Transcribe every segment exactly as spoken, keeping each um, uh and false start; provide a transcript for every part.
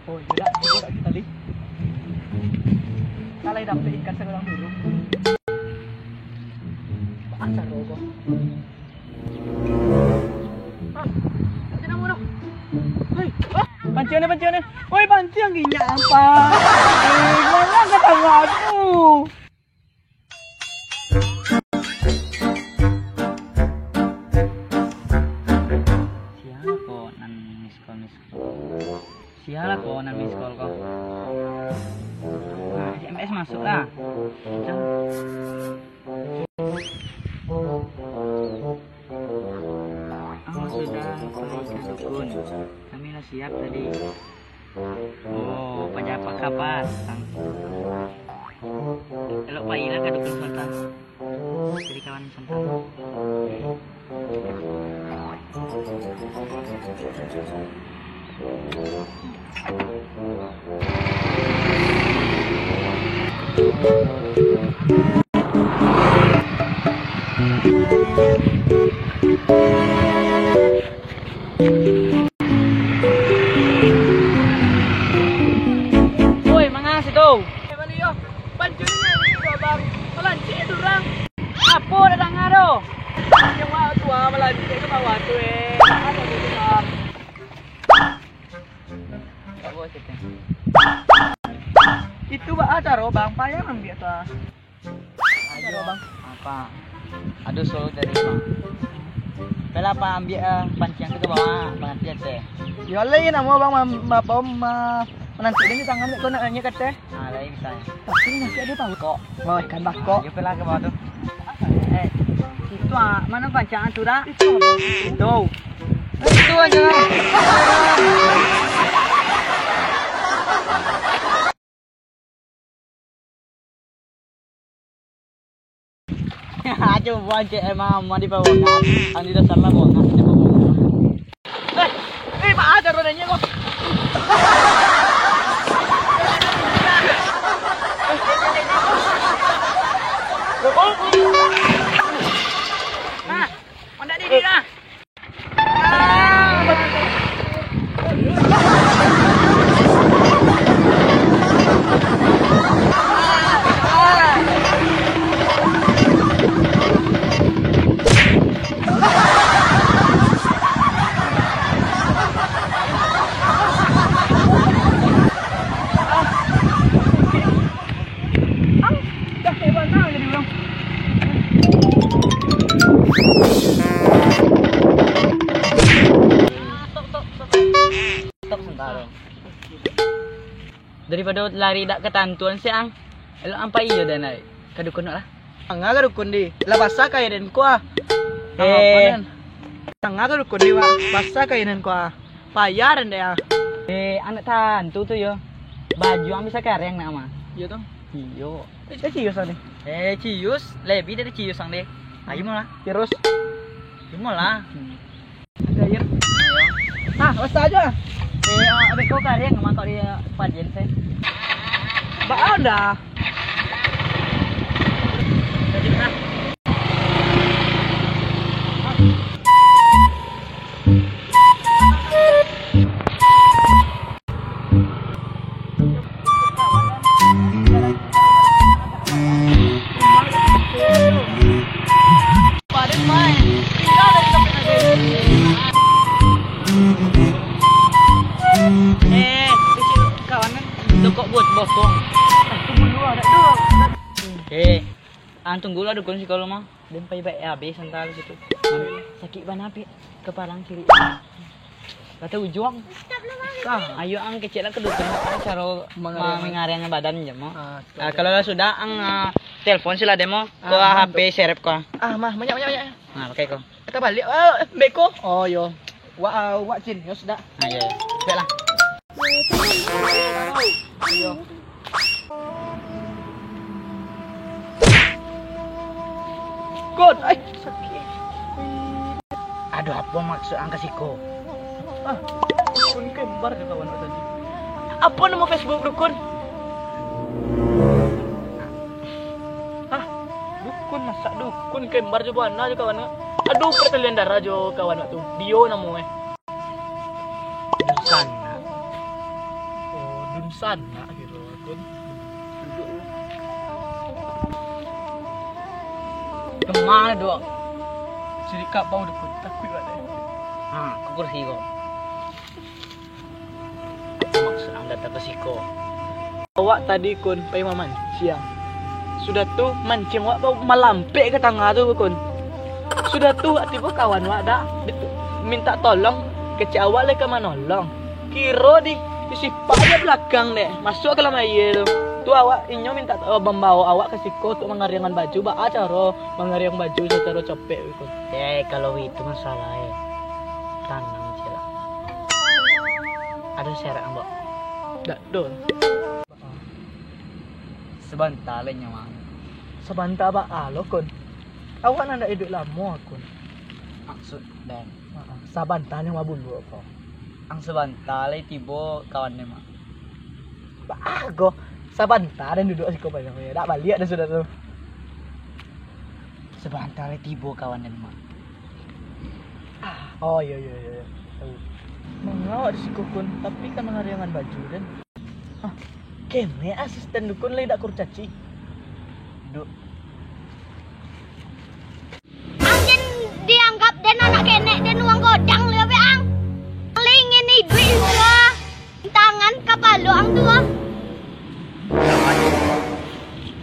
Oh, iyo dak, cubo dak kita li. Kalau dapek ikan sagadang burung. Baa caro ko? Ah, ado namo tu. Hei, ah, panciang ni, panciang ni. Oi, panciang ginyak apa? Eh, jangan ka tangah tu. Sia ko nan miss call, miss call. Sia lah ko nan miss call ko. Nah, S M S masuk lah. Oh, sudah, pai ka dukun. Kami lah siap tadi. Oh, paja apa kabar, Tang? Elok pailah ka dukun Sultan. Jadi kawan Sultan. Woi, manga situ? Eh, bali yo. Pancuri ni, abang. Malancik tu urang. Apo dak danga tu? Yang bawah tu, ah, malancik ke bawah tu, eh. Ada tu, bang. Itu baa caro, bang? Payah ambiak tu, ah. Ayo, bang. Apa? Aduh, suruh jadi, bang. Bela apa ambiak, eh, panciang tu ka bawah, panganti teh. Yo, lain namo, bang, mam-, apa, ma-, mananti di tangan ko nak nanya ka teh. Ah, lain bisa. Tapi nasi ada tahu kok. Bawa ikan bakok. Ayo, bela ka bawah tu. Eh, itu, ah, mana panciang tu dah? Itu. Itu. Itu aja. Ajo buah cek emang mah di pawongan, ang di dasar lah pawongan, di pawongan. Eh, eh, mak ada rodanya kok. Nah, mandak diri lah. Ang, dah kayak mana jadi orang? Stop, stop, stop. Stop sebentar. Daripado lari dak katantuan sih, ang. Elok ang pai iyo dan ai. Ka dukun lah. Ang ka dukun di. Lah basah kain den ko ah. Eh. Ang apa den? Ang ka dukun di, Wak. Basah kain den ko ah. Payah den dek ah. Eh, anak tantu tu yo. Baju ang bisa kareng nak mah. Iyo tu. Iyo. Eh, cius ni. Eh, cius, lebih dari cius ang deh. Ayo malah. Terus. Cuma lah. Ada air. Ah, basah aja. Eh, ah, abis kau kareng mangkok di padian saya. Baa dah. Eh, kawan kan? Tokok buat bokong. Eh, ang tunggulah dukun siko mah. Den pai baik abih santa di situ. Sakik bana pik kepala ang kiri. Kata ujuang. Ayo ang kecek lah ka dukun. Caro mangariang badan je mah. Ah, kalau lah sudah ang, ah, telepon sila demo. Ko H P serep ko. Ah, mah, banyak, banyak, banyak. Nah, pakai ko. Kita balik. Oh, beko. Oh, yo. Wak, ah, wak jenius dak? Nah, yo. Baiklah. Yo. Gun, ai, sakik. Aduh, apa maksud ang ka siko? Ah, dukun kembar jo kawan awak tadi. Apa nama Facebook dukun? Ah, dukun, masak dukun kembar jo bana jo kawan awak. Aduh, pertalian darah jo kawan awak tu. Dio namo eh. Bukan. Sanak kiro, Kun. Duduak. Kama duduak? Cari kabau deh, Kun. Takuik awak deh. Ha, ka kursi ko. Apo maksud ang datang ka siko? Awak tadi, Kun, pai mamanciang. Sudah tu, manciang awak ba-, malampek ka tangah tu, Kun. Sudah tu, tibo kawan awak dak, di-, mintak tolong, kecek awak lai ka manolong. Kiro di, disipak jo balakang dek, masuak ka dalam aia tu. Tu awak, inyo mintak, eh, mambaok awak ka siko untuak mangariangan baju, baa caro mangariang baju sacaro copek, Kun. Eh, kalau itu masalah, eh, tanang je lah. Ado syarat, Mbok? Dak ado. Sabanta lai nyo, Mang. Sabanta baa lo, Kun? Awak nan dak iduik lamo, Kun. Maksud den? Ha, sabanta nyo mabuluak ko. Ang sabanta lai tibo kawan den, Mang. Baa ko? Sabanta den duduak siko panjang, dak baliak den sudah tu. Sabanta lai tibo kawan den, Mang. Oh, iyo, iyo, iyo, iyo. Tahu. Manga awak di siko, Kun, tapi kan mangariangan baju, den. Ah, kenek asisten dukun lai dak kurcaci. Duk. Ang jan dianggap den anak kenek, den urang godang lai be ang. Lai ingin iduik siko. Tangan kapalo ang tu, ah.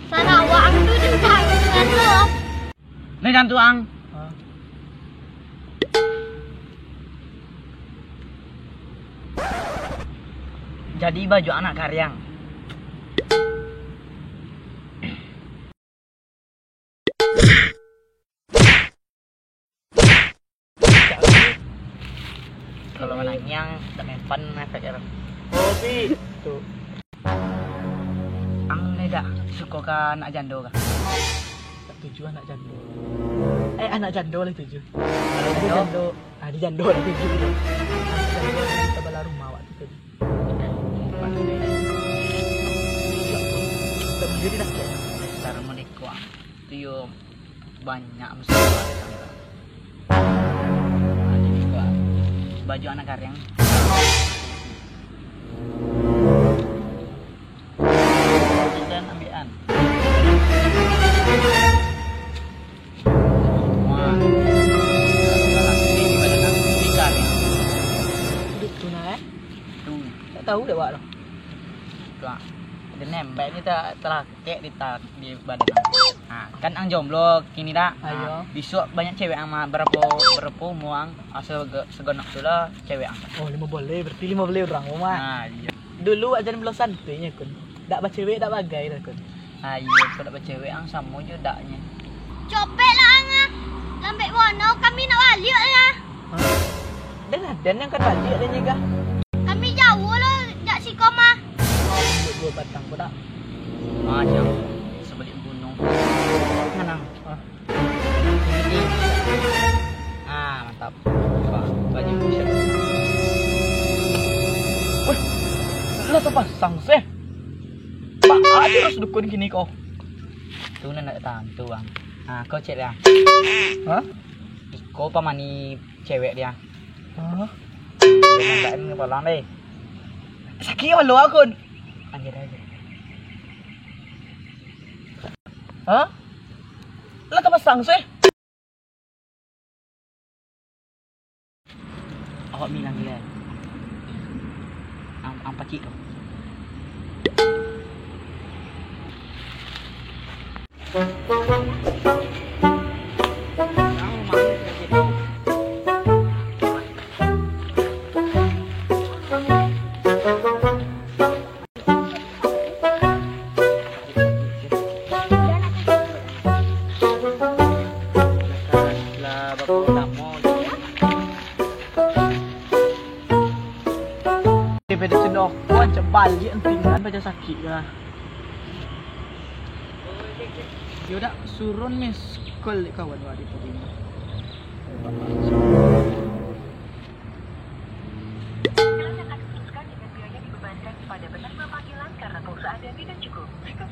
Sarawak ang tu den tangan tu, ah. Ni kan tu ang. Hah? Jadi baju anak kariang. Kalau manangiang, tak mempan efek ya. Kopi. Tu. Ang ni dak suko ka anak jando kah? Tak tuju anak jando. Eh, anak jando lah tuju. Kalau jando? Jando. Ah, di jando lah tuju. Anak jando lah kita bala rumah waktu tu. Assalamualaikum. Tu yo banyak masalah. Baju anak kariang. Dan ambilan. Wah. Itu nah, eh? Tu. Tak tahu dah, Wak, tu. Tu, ah. Dia nembak ni tak telah kek di ta-, di badan. Ha, kan ang jomblo kini dak? Ayo. Ha, bisuak banyak cewek ang mah, barapo, barapo umua ang? Asa ge-, saganok tu lah cewek ang. Oh, limo baleh, berarti limo baleh urang, Mak. Ha, iyo. Dulu wak jan bulo santuinyo, Kun. Dak bacewek, dak bagai dah, Kun. Ha, iyo, kok dak bacewek ang samo jo daknyo. Copek lah ang ah. Lambek bono, kami nak baliak lah. Hah? Den aden yang ka baliak den jigah. Kami jauah lo jak siko mah. Duo batang ko dak? Macam sabalik gunuang. Manang. Ah. Sini. Ah, mantap. Wah, baju buset. Weh, lah tapasang seh. Baa terus dukun kini ko. Tu nan dak tantu, Bang. Ah, ko cek dah. Hah? Iko pamani cewek dia. Hah? Jangan dak ni palang deh. Sakik malu aku. Anjir aja. Hah? Lah tapasang sih. Awak minang gila. Am-, ampacik tu. Daripada sudah kuat, cak balik antingan baca sakit lah. Yo dak, surun miss call dek kawan wak di tadi.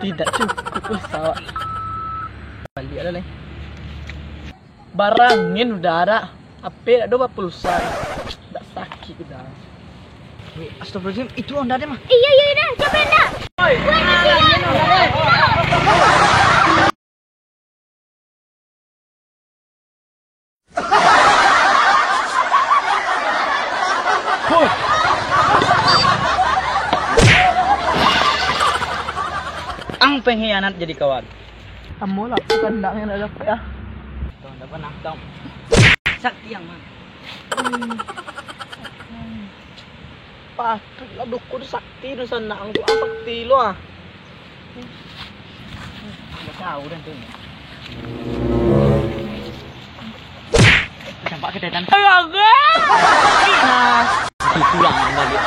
Tidak cukup pulsa awak. Baliak lah lai. Barangin udah dak. Ape dak ado bapulsa. Dak sakik udah. Astagfirullahaladzim, itu Honda deh mah. Iya, iya, iya, capek dah. Ang pengkhianat jadi kawan. Ambo lah, bukan ndak yang nak dapat ya. Tuh, dapat nangkap. Sakti yang mana? Patut lah dukun sakti tu sanak tu, ah, sakti lo ah. Nggak tahu dah tu. Campak ketetan. Nah. Pulang balik.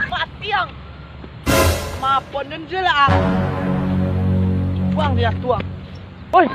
Mati ang. Maafkan je lah ang. Buang dia tuang. Oi.